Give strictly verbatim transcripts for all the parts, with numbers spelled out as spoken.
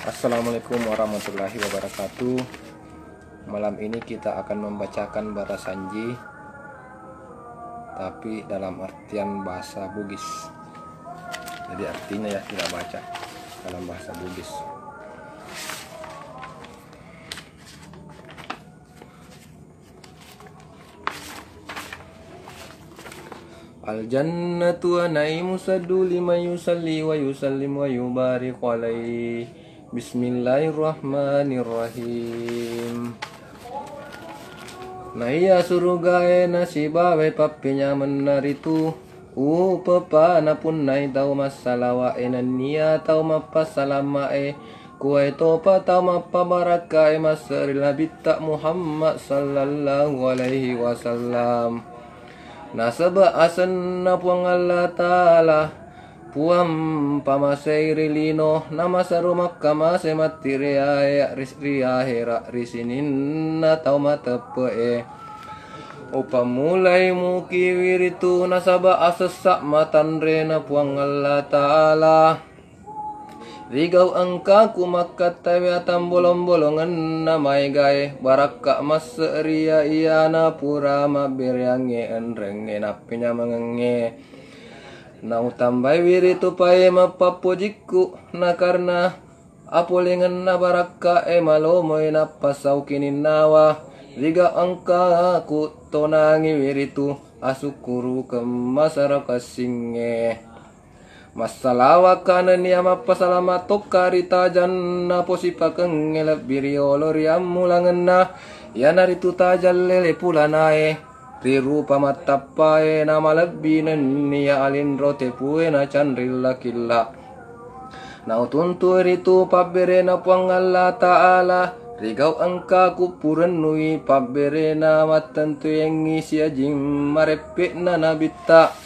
Assalamualaikum warahmatullahi wabarakatuh. Malam ini kita akan membacakan Barasanji, tapi dalam artian bahasa Bugis. Jadi artinya ya kita baca dalam bahasa Bugis. Al-jannatu wa na'imu saddu liman yusalli wa yusallim wa yubariku alaihi. Bismillahirrahmanirrahim. Naiya surugae nasibawae pappenyamenna ritu, upepa napunnai tau massalawa'e nenniya tau mappassalama'e, kuwae topa tau mappabarakkae masse ri Nabitta Muhammad sallallahu alaihi wasallam. Nasaba asenna Puang Allah Ta'ala, Puang pamasei ri lino, namaseru makkamase matti ri ahe-, ri, ri ahera ri sininna tau mateppe'e. Upammulai mukiwi ritu nasaba asessa matanrena Puang Allah Ta'ala. Rigau engkaku makkattawe atang bolong-bolongenna maegae, barakka masse ri iya-iyana pura mabbereangnge enrengnge nappenyamengengnge. Nautambaiwi ritu pae mappappojikku, nakarna apolengenna barakkae malomoi nappasau kininnawa. Riga engkaku tonangiwi ritu asukkurukeng masara kessingnge. Massalawakka nenniya mappasalama tokka ri tajanna posipakengnge lebbi riolo ri ammulangenna, iyanaritu tajang lele pulanae, ri rupa mattappae namalebbi nenniya alinro tepue nacanrilla-killa. Nautuntui ritu pabberena Puang Allah Ta'ala, rigau engkaku purennui pabberena mattentuyengngi siajing mareppe'na Nabitta.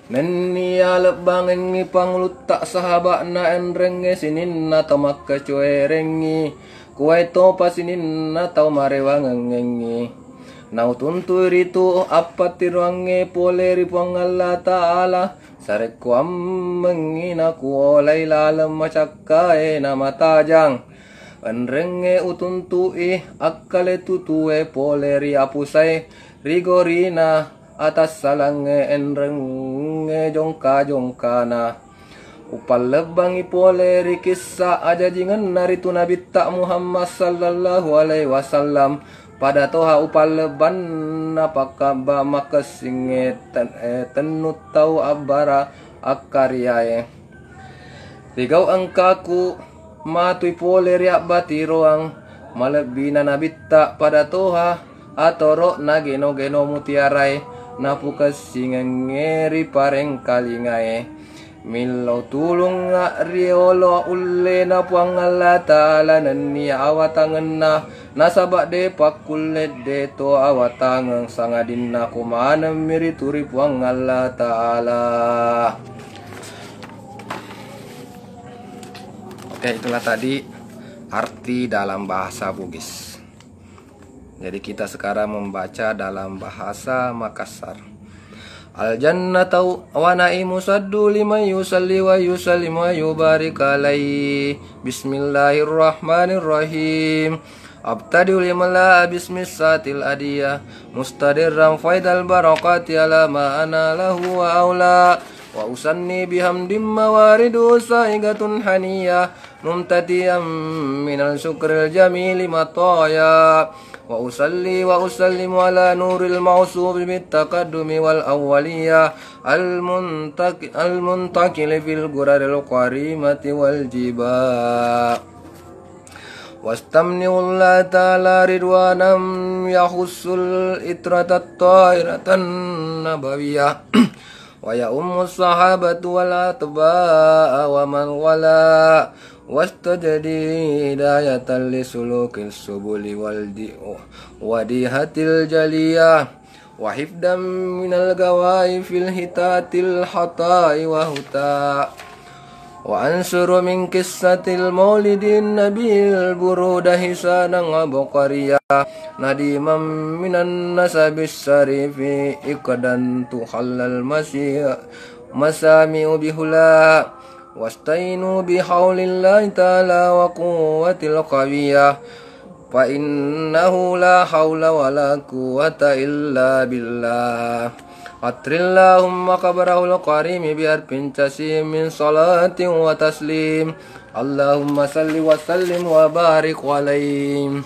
Nenniya lebbangengngi pangulutta sahaba'na enrengnge sininna tau makkacuerengngi, kuwae topa sininna tau marewangengngi. Nautuntui ritu appattiroangnge pole ri Puang Allah Ta'ala, sarekkuammengngi nakuolai laleng macakkae namatajang. Enrengnge utuntu'i akkale tutue pole ri apusae, rigorina atassalangnge enrengnge jongka-jongkana. Upallebbangngi pole ri kissa ajajingenna ritu Nabitta Muhammad sallallahu alaihi wasallam, pada toha upallebbanna pakkabba makessingnge ten-, eh, tennu tau abbara akkariae. Rigau engkaku matui pole ri abbatiroang malebbina Nabitta pada toha atoro'na geno-geno mutiarae napukessingengnge ri parengkalingae. Millau tulungnga riolo ullena Puang Allah Ta'ala nenniya awatangenna, nasaba de pakkulle de to awatangeng sangadinna ko manemmi rituri Puang Allah Ta'ala. Oke, itulah tadi arti dalam bahasa Bugis. Jadi kita sekarang membaca dalam bahasa Makassar. Al-jannatu wa na'imu saddu liman yusalli wa yusallim wa yubarik alaihi. Bismillahirrahmanirrahim. Abtadi'ul imla'a bismis satil adiyah, mustadirran faidal barakati ala ma ana lahu wa aula. Wa usanni bihamdim mawaridu saigatun haniyah, mumtatiyan minal syukril jamili mataya. Wa usalli wa usallimu ala nuril mausufi bit taqaddumi wal awwaliyah, al muntaqi-, al muntaqili fil guraril karimati wal jiba. Wastamniullah ta'ala ridwanan yahussul itratat tahiratan nabawiyah. Wa ya ummu sahabatu wal atba'a wa man wala. Wastajdi hidayatan li sulukil subuli wal di-, wadihatil jaliyah. Wa hifdan minal gawai fil hitatil hatai wa huta. Wa ansuru min qissatil maulidin nabil buruda hisanan abqariyah. Nadiman minan nasabis syarifi iqdan tuhallal masih-, masami'u bihula. واستعينوا بحول الله تعالى وقوته القوية، فإنه لا حول ولا قوة إلا بالله. عطر اللهم قبره الكريم بحرف جسيم من صلاة وتسليم. اللهم صل وسلم وبارك عليه.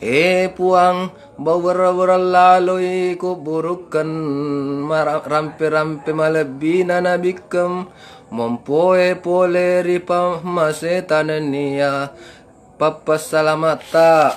E Puang, bawera-wera laloi kuburukkeng mara-, rampe-rampe malebbina nabikkeng, mompoe pole ri pammaseta nennia pappassalamatta.